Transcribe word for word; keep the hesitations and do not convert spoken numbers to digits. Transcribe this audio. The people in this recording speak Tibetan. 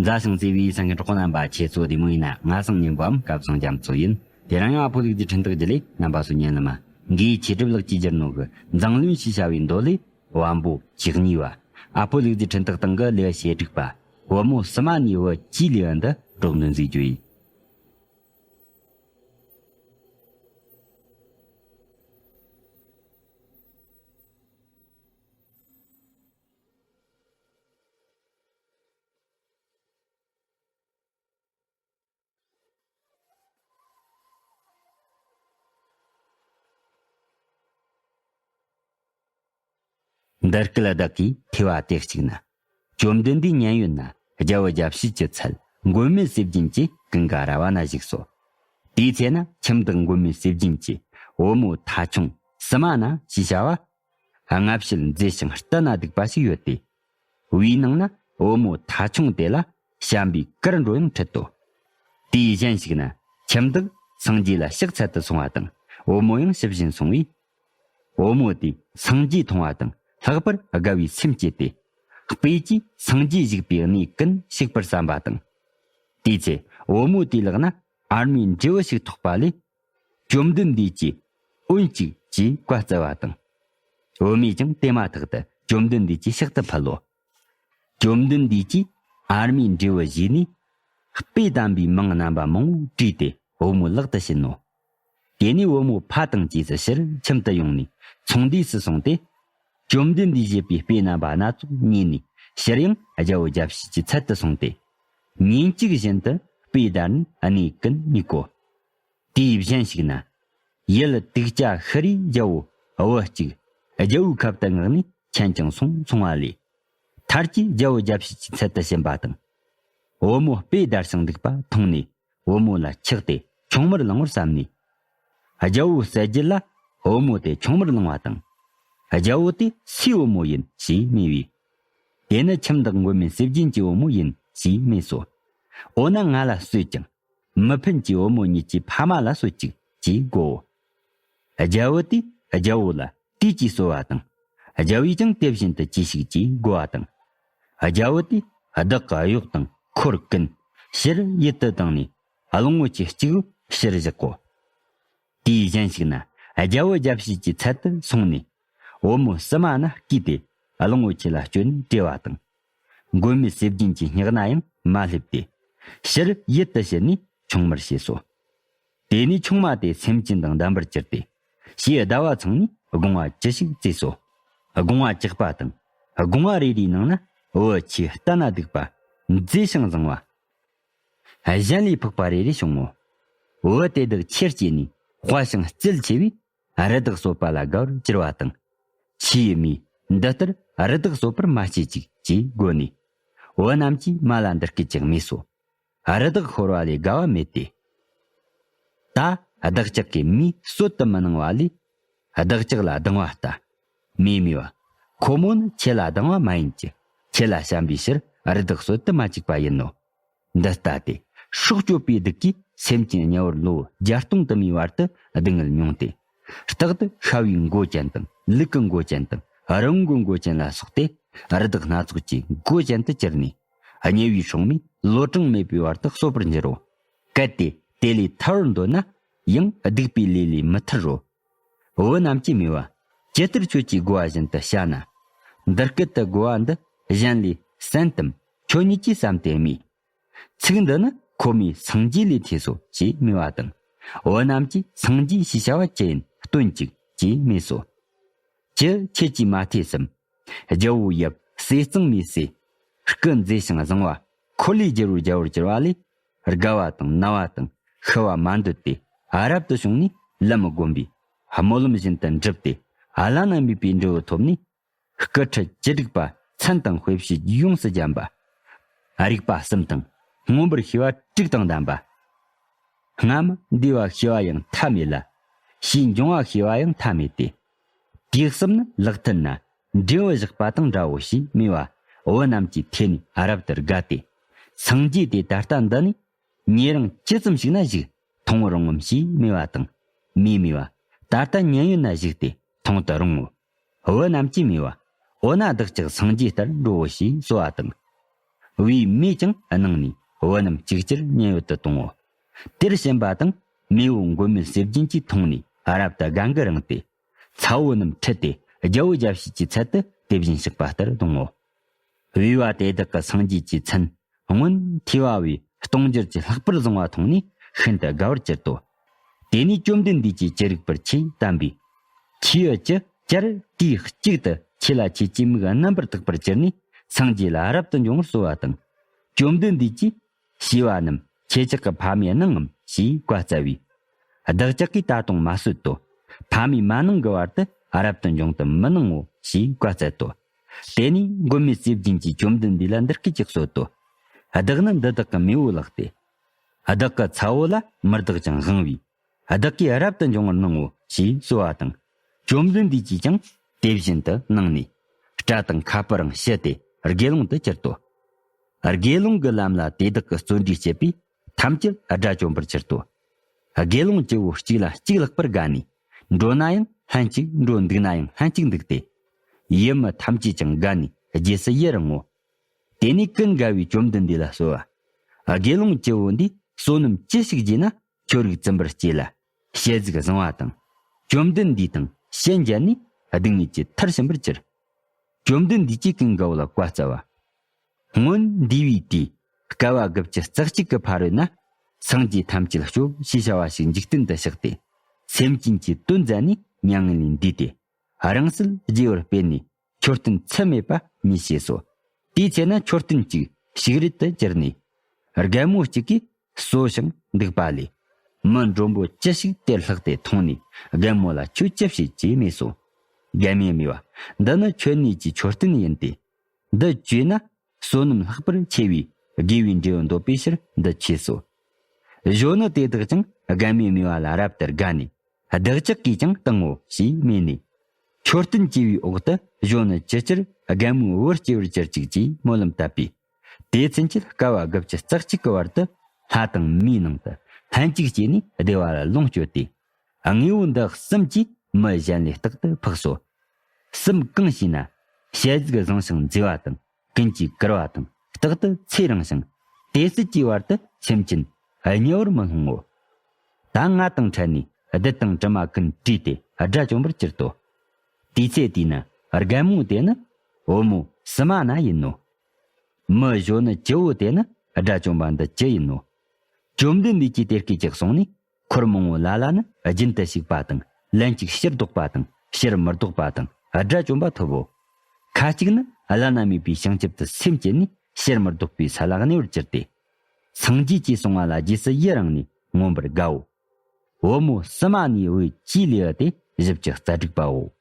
མཛའ་ཞིང་བརྩེ་བའི་སེམས་ཀྱི་གྲོགས་པོ་རྣམ་པ། ཁྱེད་ཚོ་བདེ་མོ་ཡིན་ན། ང་སང་ཉིན་གོའམ་སྐབས་སང་རྒྱ་མཚོ་ཡིན། དེ་རིང་ཡང་ཨ་ཕོ་ལུག་རྫི་འཕྲིན་སྟེགས་བརྒྱུད་ལས་རྣམ་པ་ཚོ་ཉན་ལ་མ། འགའི་ཆོས་གྲུབ་ལགས་ཀྱིས་བསྒྱུར་ནོ་གི་མཛངས་བླུན་ཞེས་བྱ་བའི་མདོ་ལས། བམ་པོ་ཆེ་གཉིས་པ། ཨ་ཕོ་ལུག་རྫི་འཕྲིན་སྟེགས་སྟེང་གི་ལེའུ་ཞེ་དྲུག་པ། བུ་མོ་སི་མ་ནའི་བུ་བཅུའི་ལེའུ་འདི་སྒྲོག་འདོན་མཛད་རྒྱུ་ཡིན། འདི་སྐད་བདག་གིས་ཐོས་པ་དེ་གཅིག་ན། བཅོམ་ལྡན་འདས་མཉན་ཡོད་ན་རྒྱལ་བུ་རྒྱལ་བྱེད་ཀྱི་ཚལ་མགོན་མེད་ཟས་སྦྱིན་གྱི་ཀུན་དགའ་ར་བ་ན་བཞུགས་སོ། དེའི་ཚེ་ན་ཁྱིམ་བདག་མགོན་མེད་ཟས་སྦྱིན་གྱི་བུ་མོ་ཐ་ཆུང་སི་མ་ན་ཞེས་བྱ་བ། སྔ་ཕྱིར་མཛེས་ཤིང་ལྟ་ན་སྡུག་པ་ཞིག་ཡོད་དེ། བུའི་ནང་ན་བུ་མོ་ཐ་ཆུང་དེ་ལ་བྱམས་པའི་གར་འགྲོ་ཡང་ཁྲིད་དོ། དེའི་གཞན་ཞིག་ན་ཁྱིམ་བདག་སངས་རྒྱས་ལ་ཕྱག་འཚལ་དུ་སོང་བ་དང་བུ་མོ་ཡང་ཞུ་བཞིན་སོང་བས། བུ་མོ་དེས་སངས་རྒྱས་མཐོང་བ་དང་ལྷག་པར་དགའ་བའི་སེམས་སྐྱེས་ཏེ། དཔེ་གྱིས་སངས་རྒྱས་བཞུགས་པའི་གནས་ཀུན་ཞིག་པར་བསམ་པ་དང་། དེའི་ཚེ་བུ་མོ་དེའི་ལག་ན་ཨར་མའི་འབྲས་བུ་ཞིག་ཐོགས་པ་ལས། བཅོམ་ལྡན་འདས་ཀྱིས་འོན་ཅིག་ཅེས་བཀའ་སྩལ་བ་དང་། བུད་མེད་ཀྱང་དེ་མ་ཐག་ཏུ་བཅོམ་ལྡན་འདས་ཀྱི་ཕྱག་ཏུ་ཕུལ་ལོ། བཅོམ་ལྡན་འདས་ཀྱིས་ཨར་མའི་འབྲས་བུ་བཞེས་ནས། དཔེ་དམ་པའི་མིང་རྣམ་པ་མང་པོ་བྲིས་ཏེ་བུ་མོའི་ལག་ཏུ་བྱིན་ནོ། དེ་ནས་བུ་མོ་ཕ་དང་བཅས་སུ་ཕྱིར་ཁྱིམ་དུ་ཡོང་ནས་ཚོང་འདུས་སུ་སོང་སྟེ། བཅོམ་ལྡན་འདས་བཞད་པའི་དཔེ་རྣམ་པ་སྣ་ཚོགས་རྙེད་ནས་ཕྱིར་ཡང་རྒྱལ་བུ་རྒྱལ་བྱེད་ཀྱི་ཚལ་དུ་སོང་སྟེ། ཉིན་གཅིག་བཞིན་དུ་དཔེ་བལྟས་ནས་གནས་ཀུན་རྙེད་གོ། དེའི་གཞན་ཞིག་ན། ཡུལ་དུག་ཅན་ཤི་རིའི་རྒྱལ་བོ་བུ་གཅིག་རྒྱལ་བོའི་ཁབ་ཏུ་མངགས་ནས་ཁྱེར་ཡོང་སོང་སོང་བ་ལས། མཐར་གྱིས་རྒྱལ་བུ་རྒྱལ་བྱེད་ཀྱི་ཚལ་དུ་ཕྱིན་པ་དང་། བུ་མོ་དཔེ་བལྟས་ཤིང་འདུག་པ་མཐོང་ནས་བུ་མོ་ལ་ཆགས་ཏེ་ཆུང་མར་བླང་བར་བསམས་ནས། རྒྱལ་བོ་བསད་རྒྱུ་ལ་བུ་མོ་དེ་ཆུང་མར་བླང་བ་དང་། རྒྱལ་བོ་དེ་སུའི་བུ་མོ་ཡིན་ཞེས་སྨྲས་པས། དེ་ནི་ཁྱིམ་བདག་མགོན་མེད་ཟས་སྦྱིན་གྱི་བུ་མོ་ཡིན་ཞེས་སྨྲས་སོ། འོ་ན་ང་ལ་གསོད་ཅིང་། མི་ཕན་གྱི་བུ་མོ་ཉིད་ཀྱི་ཕ་མ་ལ་གསོད་ཅིག་ཅེས་བསྒོའོ། རྒྱལ་བུ་དེས་རྒྱལ་བོ་ལ་དུས་ཀྱིས་གསོལ་བ་དང་། རྒྱལ་བོས་ཀྱང་དེ་བཞིན་དུ་གྱིས་ཤིག་ཅེས་བསྒོ་བ་དང་། རྒྱལ་བུ་དེས་བདག་གི་གཡོག་དང་འཁོར་ཀུན་ཕྱིར་ཡུལ་དུ་བཏང་ནས་གླང་པོ་ཆེ་གཅིག་པུ་ཕྱིར་བཞག་གོ། དེའི་གཞན་ཞིག་ན་རྒྱལ་བུ་རྒྱལ་བྱེད་ཀྱི་ཚལ་དུ་སོང་ནས། བུ་མོ་སི་མ་ན་བརྐུས་ཏེ་གླང་པོ་ཆེ་ལ་སྤྱོད་ནས་བཀྲོལ་བ་དང་། མགོན་མེད་ཟས་སྦྱིན་གྱི་སྙེག་ན་ཡང་མ་སླེབས་ཏེ། ཕྱིར་ཡུལ་དུ་ཕྱིན་ནས་ཆུང་མར་བྱས་སོ། དེ་ནས་ཆུང་མ་དེ་སེམས་ཅན་དང་ལྡན་པར་གྱུར་ཏེ། ཕྱིའི་ཟླ་བ་ཚང་ནས་སྒོ་ང་ཅི་ཞིག་བཙས་སོ། སྒོ་ང་བཅག་པ་དང་། སྒོ་ང་རེ་རེའི་ནང་ན་བུ་ཆེས་ལྟ་ན་སྡུག་པ། མཛེས་ཤིང་བཟང་བ། གཞན་ལས་འཕགས་པ་རེ་རེ་བྱུང་ངོ་། བུ་དེ་དག་ཆེར་སྐྱེས་ནས་དཔའ་ཞིང་རྩལ་ཆེ་བས། རི་དྭགས་གསོད་པ་ལ་དགའ་བར་གྱུར་པ་དང་། ཆེའི་མིས་འདི་ལྟར་རི་དྭགས་གསོད་པར་མ་བྱེད་ཅིག་ཅེས་བསྒོ་ནས། བུ་རྣམས་ཀྱིས་མ་ལ་འདི་སྐད་ཅེས་སྨྲས་སོ། རི་དྭགས་ཤོར་བ་ལས་དགའ་བ་མེད་དེ། ད་བདག་ཅག་གིས་མིས་གསོད་དུ་མི་གནང་བ་ལས། བདག་ཅག་ལ་སྡང་བ་ལྟ། མིས་སྨྲས་པ། ཁོ་མོ་ནི་ཁྱེད་ལ་སྡང་བ་མ་ཡིན་གྱི། ཁྱེད་ལ་བྱམས་པའི་ཕྱིར་རི་དྭགས་གསོད་དུ་མ་བཅུག་པ་ཡིན་ནོ། འདི་ལྟ་སྟེ། སྲོག་གཅོད་པའི་སྡུག་གིས་སེམས་ཅན་དམྱལ་བར་ལོ་བརྒྱ་སྟོང་དུ་མའི་བར་དུ་སྡུག་བསྔལ་མྱོང་སྟེ། རྟག་ཏུ་ཤ་བའི་མགོ་ཅན་དང་ལུག་གི་མགོ་ཅན་དང་རི་བོང་གི་མགོ་ཅན་ལ་སོགས་ཏེ། རི་དྭགས་སྣ་ཚོགས་ཀྱི་མགོ་ཅན་དུ་གྱུར་ནས། དམྱལ་བའི་སྲུང་མས་ལོ་གྲངས་མེད་པའི་བར་དུ་གསོད་པར་འགྱུར་རོ། གལ་ཏེ་དེ་ལས་ཐར་བར་འདོད་ན། ཡང་སྡིག་པའི་ལས་ལས་མི་ཐར་རོ། བུ་རྣམས་ཀྱིས་སྨྲས་པ། ཇི་ལྟར་ཁྱོད་ཀྱིས་བསྒོ་བ་བཞིན་དུ་བྱ་ན། འདི་སྐད་དུ་བསྒོ་བ་འདི་གཞན་ལས་གསན་ཏམ། ཁྱོད་ཉིད་ཀྱིས་བསམས་ཏེ་སྨྲས། ཚིག་འདི་ནི་ཁོ་མོས་སངས་རྒྱས་ལས་ཐོས་སོ་ཞེས་སྨྲས་པ་དང་། བུ་རྣམས་ཀྱིས་སངས་རྒྱས་ཞེས་བྱ་བ་ཅི་ཡིན་སྟོན་ཅིག་ཅེས་སྨྲས་སོ། ཅི་ཁྱེད་ཀྱིས་མ་ཐོས་སམ། རྒྱལ་བོ་ཡབ་ཟས་གཙང་མའི་ཟས། སྐུ་མཛེས་ཤིང་བཟང་བ། འཁོར་ལོས་སྒྱུར་བར་རྒྱལ་བར་གྱུར་པ་ལས། དགའ་བ་དང་ན་བ་དང་ཤི་བ་མ་འདོད་དེ། རབ་ཏུ་བྱུང་ནས་ལམ་བསྒོམས་པས། སྨོན་ལམ་བཞིན་དུ་འགྲུབ་སྟེ། བླ་ན་མེད་པའི་འབྲས་བུ་ཐོབ་ནས། སྐུ་ཁྲི་བཅུ་དྲུག་པ། མཚན་དང་དཔེ་བྱད་ཡོངས་སུ་བརྒྱན་པ། རིག་པ་གསུམ་དང་། མངོན་པར་ཤེས་པ་དྲུག་དང་ལྡན་པ། སྔ་མ་འདས་པ་ཤེས་པ་ཡང་མཐའ་མེད་ལ། ཕྱིས་འབྱུང་བ་ཤེས་པ་ཡང་མཐའ་མེད་དེ། དུས་གསུམ་ནི་ལག་མཐུན་ན། འབྲས་བུ་བཞག་པ་དང་འདྲའོ་ཞེས་སྨྲས་པ། བུ་རྣམས་ཀྱིས་ཐོས་ནས་རབ་ཏུ་དགའ་སྟེ། སངས་རྒྱས་དེ་ད་ལྟ་འདི་ནས་ཉེ་རིང་ཇི་ཙམ་ཞིག་ན་བཞུགས། མཐོང་རུང་ངམ་ཞེས་སྨྲས་པ་དང་། མིས་སྨྲས་པ། ད་ལྟ་མཉན་ཡོད་ན་བཞུགས་ཏེ་མཐོང་དུ་རུང་ངོ་། བུ་རྣམས་ཀྱིས་སྨྲས་པ། འོ་ན་བདག་ཅག་སངས་རྒྱས་ལྟར་འགྲོའོ་ཞེས་གསོལ་བ་དང་། བུའི་མོས་ཀྱང་གནང་ནས་བུ་རྣམས་ཅིག་ཅར་མཉན་ཡོད་དུ་གཏོང་ངོ་། དེར་ཕྱིན་པ་དང་མེས་པོ་མགོན་མེད་ཟས་སྦྱིན་གྱིས་མཐོང་ནས་རབ་ཏུ་དགའ་མགུ་རངས་ཏེ། ཚ་བོ་རྣམས་ཁྲིད་དེ་རྒྱལ་པོ་རྒྱལ་བྱེད་ཀྱི་ཚལ་དུ་དེ་བཞིན་གཤེགས་པ་ལྟར་གཏོང་ངོ་། བུས་པ་དེ་དག་གི་སངས་རྒྱས་ཀྱི་མཚན་སྔོན་ཐོས་པ་བས་སྟོང་འགྱུར་གྱི་ལྷག་པར་བཟང་བ་མཐོང་ནས་ཤིན་ཏུ་དགའ་བར་གྱུར་ཏོ། དེ་ནས་བཅོམ་ལྡན་འདས་ཀྱིས་ཅི་རིགས་པར་ཆོས་བསྟན་པས། ཁྱེའུ་ཅི་ཅར་དུས་གཅིག་ཏུ་ཁྱེད་ལ་ཁྱེད་ཀྱི་མིག་རྣམ་པར་དག་པར་གྱུར་ནས་སངས་རྒྱས་ལ་རབ་ཏུ་འབྱུང་བར་གསོལ་བ་དང་། བཅོམ་ལྡན་འདས་ཀྱིས། བྱིས་པ་རྣམས་ཁྱེད་ཅག་གི་ཕ་མས་གནང་ངམ་ཞེས་བཀའ་སྩལ་བས། བདག་ཅག་གིས་ད་དུང་མ་གསོད་དོ། ཕ་མས་མ་གནང་གི་བར་དུ་རབ་ཏུ་འབྱུང་དུ་མི་གནང་ངོ་ཞེས་བཀའ་སྩལ་ཏོ། དེ་ནས་མགོན་མེད་ཟས་སྦྱིན་གྱིས་བཅོམ་ལྡན་འདས་ལ་འདི་སྐད་ཅེས་གསོལ་ཏོ། བདག་ནི་འདི་དག་གི་མེས་པོ་ལགས་ཏེ། བདག་གི་ཚ་བོ་ལ་མི་བདག་ཀྱང་དབང་བས། བདག་གིས་རབ་ཏུ་འབྱུང་བར་གནང་ངོ་ཞེས་གསོལ་བ་དང་། བཅོམ་ལྡན་འདས་ཀྱིས་ཀྱང་དེ་བཞིན་དུ་གནང་ནས། སྐྲ་དང་ཁ་སྤུ་རང་ཕྱི་སྟེ་དགེ་སློང་དུ་གྱུར་ཏོ། དགེ་སློང་གི་ལམ་ལ་དེ་དག་གི་བརྩོན་འགྲུས་བསྐྱེད་པས་ཐམས་ཅད་དགྲ་བཅོམ་པར་གྱུར་ཏོ། དགེ་སློང་སྤྱི་བོ་གཅིག་ལ་གཅིག་ལྷག་པར་དགའ་ནས། འགྲོ་ན་ཡང་ལྷན་ཅིག་འགྲོ། འདུག་ན་ཡང་ལྷན་ཅིག་འདུག་སྟེ། ཡུལ་མི་ཐམས་ཅད་ཀྱང་དགའ་ནས་རྗེས་སུ་ཡི་རང་ངོ་། དེ་ནས་ཀུན་དགའ་བོས་བཅོམ་ལྡན་འདས་ལ་གསོལ་བ། དགེ་སློང་སྤྱི་བོ་འདིས་བསོད་ནམས་ཅི་ཞིག་བགྱིས་ན། ཁྱོད་རིག་བཙུན་པར་སྐྱེས་ལ། ཞལ་གཟིགས་བཟང་བ་དང་། བཅོམ་ལྡན་འདས་དང་ཞལ་མཇལ་ནས་སྡུག་བསྔལ་གྱི་མཐར་ཕྱིན་པར་གྱུར། བཅོམ་ལྡན་འདས་ཀྱིས་ཀུན་དགའ་བོ་ལ་བཀའ་སྩལ་བ། སྔོན་འདས་པའི་དུས་བསྐལ་པ་དགུ་བཅུ་རྩ་གཅིག་གི་ཕ་རོལ་ན། སངས་རྒྱས་ཐམས་ཅད་སྐྱོབ་ཞེས་བྱ་བ་ཞིག་འཇིག་རྟེན་དུ་གཤེགས་ཏེ། སེམས་ཅན་གྱི་དོན་མཛད་ནས་མྱ་ངན་ལས་འདས་ཏེ། རང་སྲིད་རྒྱས་པར་སྤེལ་ནས། མཆོད་རྟེན་ཚད་མེད་པ་མི་བྱས་སོ། དེའི་ཚེ་ན་མཆོད་རྟེན་གཅིག་ཞིག་རལ་དུ་གྱུར་ནས། རྒན་མོ་གཅིག་གིས་གསོ་ཞིང་འདུག་པ་ལས། མི་མགྲོན་པོ་ཅི་ཞིག་དེར་ལྷགས་ཏེ་མཐོང་ནས། རྒན་མོ་ལ་ཁྱོད་ཅི་བྱེད་ཅེས་སྨྲས་སོ། རྒན་མོས་སྨྲས་པ། འདི་ནི་མཆོད་གནས་ཀྱི་མཆོད་རྟེན་ཡིན་ཏེ། འདི་བཅོས་ན་བསོད་ནམས་ལྷག་པར་ཆེ་བས་དགེ་བའི་འབྲས་བུ་འདོད་པའི་ཕྱིར་འདི་བཅོས་སོ། གཞོན་ནུ་དེ་དག་ཀྱང་རྒན་མོའི་སྨྲས་པ་ལ་རབ་ཏུ་དགའ་ནས། བདག་ཅག་གིས་ཀྱང་བཏང་ངོ་ཞེས་སྨྲས་ནས། མཆོད་རྟེན་བཅས་པའི་འོག་ཏུ་གཞོན་ནུ་ཇི་ལྟར་རྒན་མོའི་བུ་སྐྱེ་བར་གྱུར་ཅིག་ཅེས་སྨོན་ལམ་བཏབ་པས། དེ་ཚུན་ཆད་བསྐལ་པ་དགུ་བཅུ་རྩ་གཅིག་གི་བར་དུ་ལྷ་དང་མིའི་ནང་དུ་ལྷན་ཅིག་སྐྱེས་ནས་བདེ་བ་ལ་ལོངས་སྤྱོད་དེ། དངོས་པོ་འདི་གསུམ་གྱིས་མི་གཞན་ལས་རྟག་ཏུ་འཕགས་སོ། གསུམ་གང་ཞེ་ན། ཞལ་གཟིགས་བཟང་ཞིང་མཛེས་པ་དང་། ཀུན་གྱིས་བཀུར་བ་དང་རྟག་ཏུ་ཚེ་རིང་ཞིང་། དེ་སྲིད་ཀྱི་བར་དུ་སེམས་ཅན་དམྱལ་བར་མི་ལྷུང་ངོ་། ད་ང་དང་འཕྲད་ནས་བདུད་དང་གྲིབ་མ་ཀུན་བྲོས་ཏེ་དགྲ་བཅོམ་པར་གྱུར་ཏོ། དེའི་ཚེ་དེས་ན་རྒན་མོ་དེ་ནི་བུ་མོ་སི་མ་ན་ཡིན་ནོ། མི་གཞོན་ནུ་སྤྱི་བོ་དེ་ནི་དགྲ་བཅོམ་པ་འདི་ཅི་ཡིན་ནོ། བཅོམ་ལྡན་འདས་ཀྱིས་དེ་སྐད་ཅེས་གསུངས་ནས། འཁོར་མང་པོ་ལ་ལ་ནི་རྒྱུན་དུ་ཞུགས་པ་དང་། ལན་ཅིག་ཕྱིར་ལྡོག་པ་དང་། ཕྱིར་མི་ལྡོག་པ་དང་། དགྲ་བཅོམ་པ་ཐོབ་བོ། ཁ་ཅིག་ནི་བླ་ན་མེད་པའི་བྱང་ཆུབ་ཏུ་སེམས་བསྐྱེད་ནས་ཕྱིར་མི་ལྡོག་པའི་ས་ལ་གནས་པར་གྱུར་ཏེ། སངས་རྒྱས་ཀྱིས་གསུངས་པ་ལ་རྗེས་སུ་ཡི་རང་ནས་མངོན་པར་དགའ་བོ། བུ་མོ་སི་མ་ནའི་བུ་ཅིའི་ལེའུ་སྟེ་བཞི་བཅུ་རྩ་དྲུག་པའོ།